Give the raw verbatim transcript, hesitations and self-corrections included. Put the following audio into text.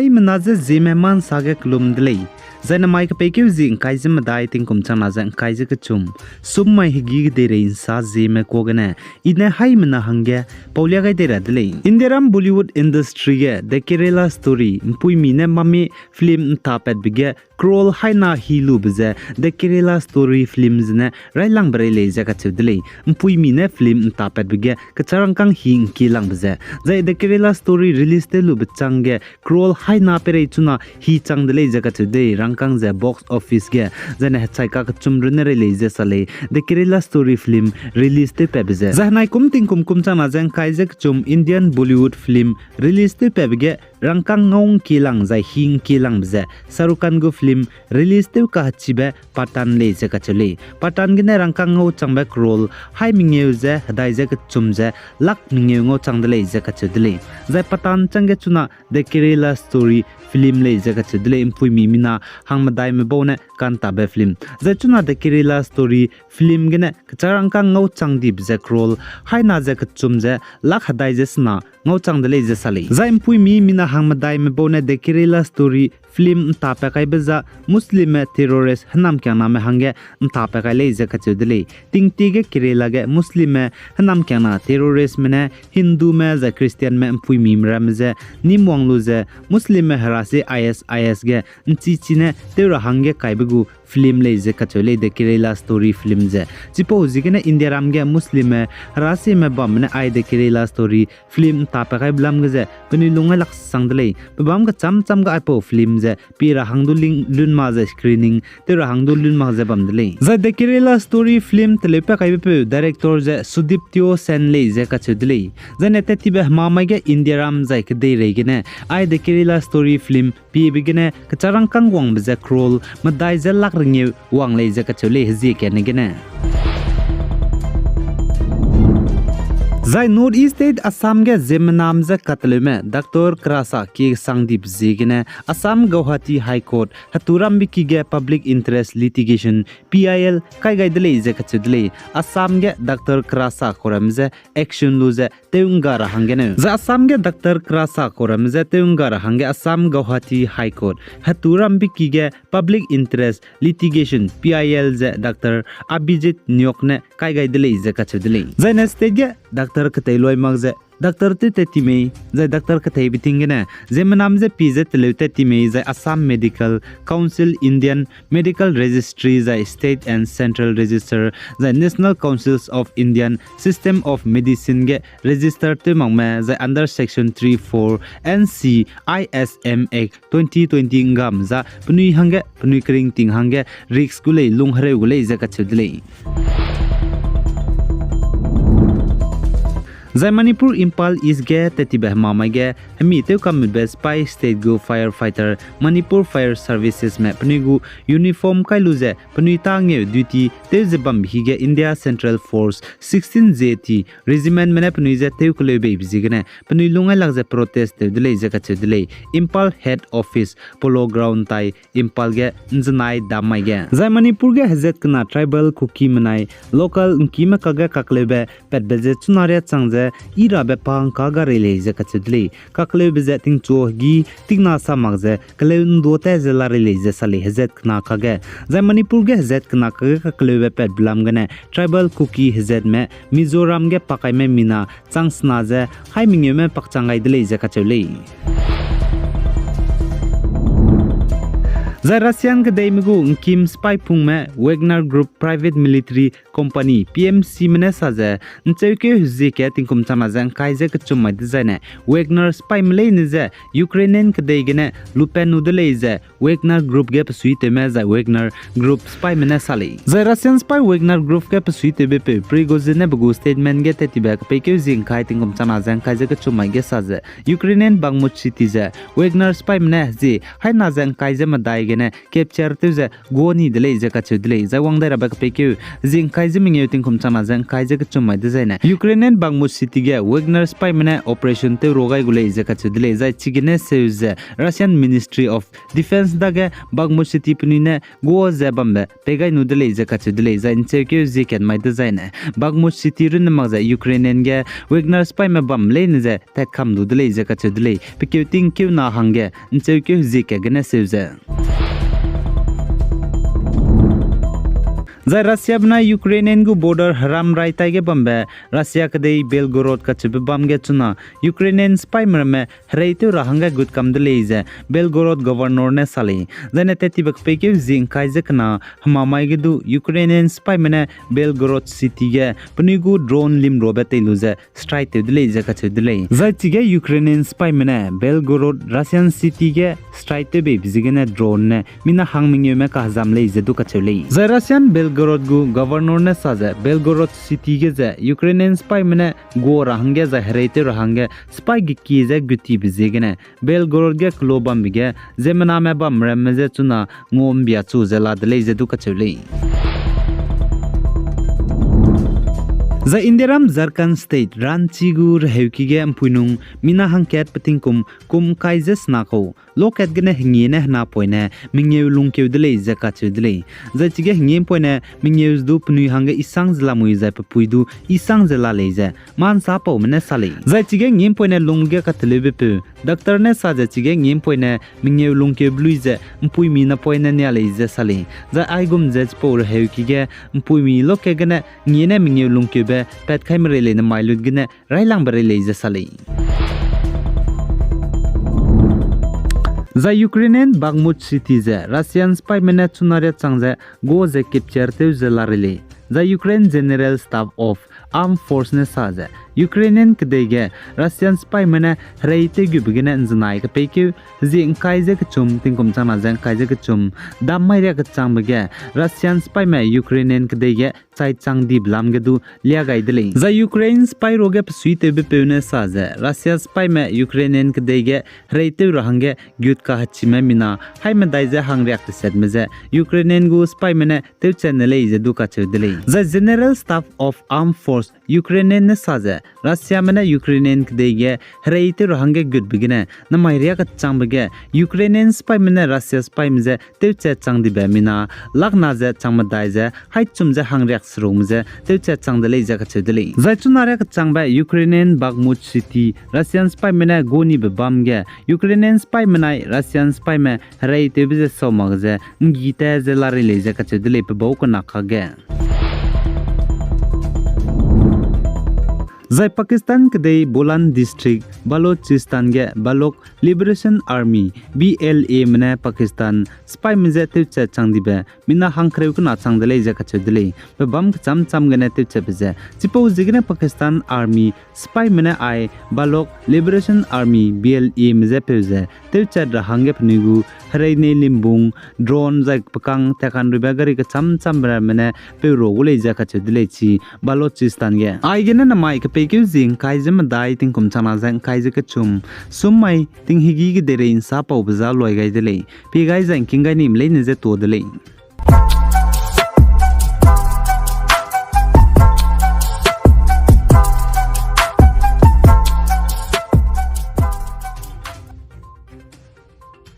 Haimena ze Zeme ma nsa ge kelum de lei. Zai namai kepeikeu zie ngkai ze medai tingkum changna ze ngkai ze kechum, sum mai hegî kedeirei nsa Zeme kuâ gene, i ne haimena hangge paulia gai dei ra de lei. Indiaram Bollywood industry ge The Kerala Story mpuimi ne mami film ntapatbe ge crore haina hi lube ze The Kerala Story film zene railangbe rei lei ze kacheu de lei. Mpuimi ne film ntapatbe ge kecharangkâng hi ngkielangbe ze, zai The Kerala Story release tew lube chângge crore haina peirei chuna hi chang de lei ze kacheu de lei, rangkâng ze box office ge, zaine hechai kakechum runne rei lei ze sa lei, The Kerala Story film release tewpatbe ze. Zai henai kum tingkum kum changna ze ngkai ze kechum Indian Bollywood film release tewpatbe ge rangkâng ngau ngkielang zai hi ngkielangbe ze Shah Rukh Khan gu film release tew kahechibe Pathaan lei ze kacheu lei. Pathaan gene rangkâng ngau changbe crore hai mengeu ze hedai ze kechum ze lakh mengeu ngau chang de lei ze kacheu de lei. Zai Pathaan chângge chuna The Kerala Story film lei ze kacheu de lei, mpuimi mina hangmedaime bau ne kantabe film. Zai chuna The Kerala Story film gene kecharangkâng ngau chang dibe ze crore haina ze kechum ze lakh hedai ze sena ngau chang de lei ze sa lei. Zai mpuimi mina hangmedaime bau ne The Kerala Story film ntapat kaibe za Muslimme terrorist hênamkiangname hangge ntapat kai lei ze kacheu de lei. Tingtie ge Kerala ge Muslimme hênamkiangna terroristme ne Hindume zai Christianme mpuimi meramme je nîm wang lu ze Muslimme herasi ISIS ge nchichine tew ra hangge kaibe gu film lei ze kacheu lei The Kerala Story film ze. Chipau ziegene Indiaram ge Muslimme herasime bamme ne ai The Kerala Story film ntapat kaibe lam ge ze penui lung ai lak sang de lei. Pebâm kechâm châm ge aipau film ze pie ra hang du lun mak ze screening tew ra hang du lun mak ze bam de lei. Zai The Kerala Story film teleupat kaibepeu director ze Sudipto Sen lei ze kacheu de lei. Zaine tattibe hemamai ge Indiaram zai kedeirei gene ai The Kerala Story film piebe gene kecharangkâng wangbe ze crore medai ze lakh rengeu wang lei ze kacheu lei hezie kane gene. Zai North East State Assam ge ziemmename je kateleume doctor kerasa kie sang dibe ziegene Assam Guwahati High Court heturambe ki ge Public Interest Litigation, PIL kai gai de lei ze kacheu de lei. Assam ge doctor kerasa kuramme je action lu ze tew ngga ra hangge neu. Zai Assam ge doctor kerasa kuramme je tew ngga ra hangge Assam Guwahati High Court heturambe ki ge Public Interest Litigation, PIL ze doctor Abhijit Neok ne kai gai de lei ze kacheu de lei. Zaine state ge doctor ketei lui mak ze doctor tew tat ti mei, zai doctor keteibe ting gene ziemmename je pie ze teleu tat ti mei, zai Assam Medical Council, Indian Medical Registry, zai State and Central Register, zai National Councils of Indian System of Medicine ge register tew makme, zai under Section three four NCISM Act twenty twenty nggam za penui hangge, penui keringting hangge risk gu lei, lung hereu gu lei ze kacheu de lei. Zai Manipur Imphal East ge tattibe hemamai ge hemi tew kammutbe sipai state gu firefighter Manipur Fire Servicesme penui gu uniform kai lu ze penui tâ ngeu duty tew ze bambe hige India Central Force sixteen Z T regimentme ne penui je tew keleu beibe ziegene penui lung ai lak ze protest tew de lei ze kacheu de lei. Imphal Head Office, Polo Ground tai Imphal ge nzenai dam mai ge. Zai Manipur ge hezat kena tribal Kuki menai local ngkime kage kakleube patbe ze chuna riâ chang ze i rabe pa ngka ga rei lei ze kacheu de lei. Kakleube ze tingchu hegî tingna sa mak ze keleu ndu ta ze la rei lei ze sa lei hezat kena kage. Zai Manipur ge hezat kena kage kakleube patbe lam gene tribal Kuki hezatme Mizoram ge pakaime mina chang sena ze hai mengeume pakchang gai de lei ze kacheu lei. Zai Russian kedeime gu ngkim sipai pungme Wagner Group Private Military Company, PMCme ne sa ze, ncheukeu hezie ke tingkum changna ze ngkai ze kechum mai dezaine Wagner sipaime leine je Ukrainian kedei gene lupat nu de lei ze Wagner Group ge besuitewme zai Wagner Group sipaime ne sa lei. Zai Russian sipai Wagner Group ge besuitewbepeu Prigozhin ne pe gu statement ge tattibe kepeikeu zie ngkai tingkum changna ze ngkai ze kechum mai ge sa ze, Ukrainian Bakhmut city ze Wagner sipaime ne hezie haina ze ngkai ze medai gene capture tew ze gua ni de lei ze kacheu de lei. Zai wang dai rabe kepeikeu zie ngkai ze mengeu tingkum changna ze ngkai ze kechum mai dezaine Ukrainian Bakhmut city ge Wagner sipaime ne operation tew ra gai gu lei ze kacheu de lei. Zai chigene seu ze Russian Ministry of Defence dage Bakhmut city penui ne gua ze bambe pei gai nu de lei ze kacheu de lei. Zai ncheukeu zie kat mai dezaine Bakhmut city runne mak ze Ukrainian ge Wagner sipaime bam leine ze tatkam du de lei ze kacheu de lei. Pe keu tingkeu na hangge ncheukeu zie kat gene seu ze Zai Russia benai Ukrainian gu border heram rai taige bambe Russia kedei Belgorod kacheube bam ge chuna Ukrainian sipaime ramme hereitew ra hangge gut kam de lei ze Belgorod governor ne sa lei. Zaine tettibe kepeikeu zie ngkai ze kena hemamai ge du Ukrainian sipaime ne Belgorod city ge penui gu drone limruabe tei lu ze strike tew de lei ze kacheu de lei. Zai chige Ukrainian sipaime ne Belgorod Russian city ge strike tew beibe ziegene drone ne mina hang mengeume kahezam lei ze du kacheu lei. Zai Russian Belgorod gu governor ne sa ze Belgorod city ge ze Ukrainian sipaime ne gua ra hangge zai hereitew ra hangge sipai gekie ze gutibe ziegene Belgorod ge kelo bambe ge ziemmename bam ramme je chuna ngambia chu ze la de lei ze du kacheu lei. Zai Indiaram Jharkhand State Ranchi gu reheuki ge mpuinung mina hangkat pe tingkum kum kai ze sena kau lokat gene hengie ne henapoine mengeu lungkeu de lei ze kacheu de lei. Zai chige hengie mpoine mengeu ze du penui hangge isang ze lamui zai pepui du isang ze la lei ze mansapaume ne sa lei. Zai chige hengie mpoine lung ge kateleubepeu doctor ne sa ze chige hengie mpoine mengeu lungkeube lui ze mpuimi napoine nia lei ze sa lei. Zai aigum ze chipau reheuki ge mpuimi lokat gene ngie ne mengeu lungkeube pat kai merei lei nemai lut gene railangbe rei lei ze sa lei. Zai Ukrainian Bakhmut city ze Russian sipaime ne chuna riak chang ze gua ze capture tew ze la rei lei. Zai Ukraine General Staff of Armed Force ne sa ze Ukrainian kedei ge Russian sipaime ne hereitew gube gene nzenai kepeikeu zie ngkai ze kechum tingkum changna ze ngkai ze kechum dam mai riak kechangbe ge Russian sipaime Ukrainian kedei ge chai chang dibe lam ge du lia gai de lei. Zai Ukraine sipai ruage pesuitewbepeu ne sa ze Russia sipaime Ukrainian kedei ge hereitew ra hangge gut kahechime mina haimedai ze hangriak tesetme ze Ukrainian gu sipaime ne tewchat ne lei ze du kacheu de lei. Zai General Staff of Armed Force Ukrainian ne sa ze Russiame ne Ukrainian kedei ge hereitew ra hangge gutbe gene namai riak kechangbe ge Ukrainian sipaime ne Russia sipaime je tewchat chang dibe mina lakna ze changmedai ze haichum ze hangriak serungme je tewchat chang de lei ze kacheu de lei. Zai chuna riak kechangbe Ukrainian Bakhmut city Russian sipaime ne gu nibe bam ge Ukrainian sipaime nai Russian sipaime hereitewbe ze sau mak ze nggite ze la rei lei ze kacheu de lei pe bau kena kage. Zai Pakistan kedei Bolan District, Balochistan ge Baloch Liberation Army, B L A me ne Pakistan sipaime je tewchat chang dibe mina hangkereu kena chang de lei ze kacheu de lei. Pe bam kecham cham gene tewchatbe ze chipau ziegene Pakistan Army sipaime ne ai Baloch Liberation Army, B L A me je peu ze tewchat ra hangge penui gu herei nei limbung, drone zai pekang takanruibe gari kecham chambe ramme ne peu ra gu lei ze kacheu de lei chi Balochistan ge. Aigene namai kepeikeu zie ngkai ze medai tingkum changna ze ngkai ze kechum, sum mai tinghegi kedeirei nsapaube za luai gai de lei. Pie gai zai ngking gai nime leine je tuâ de lei.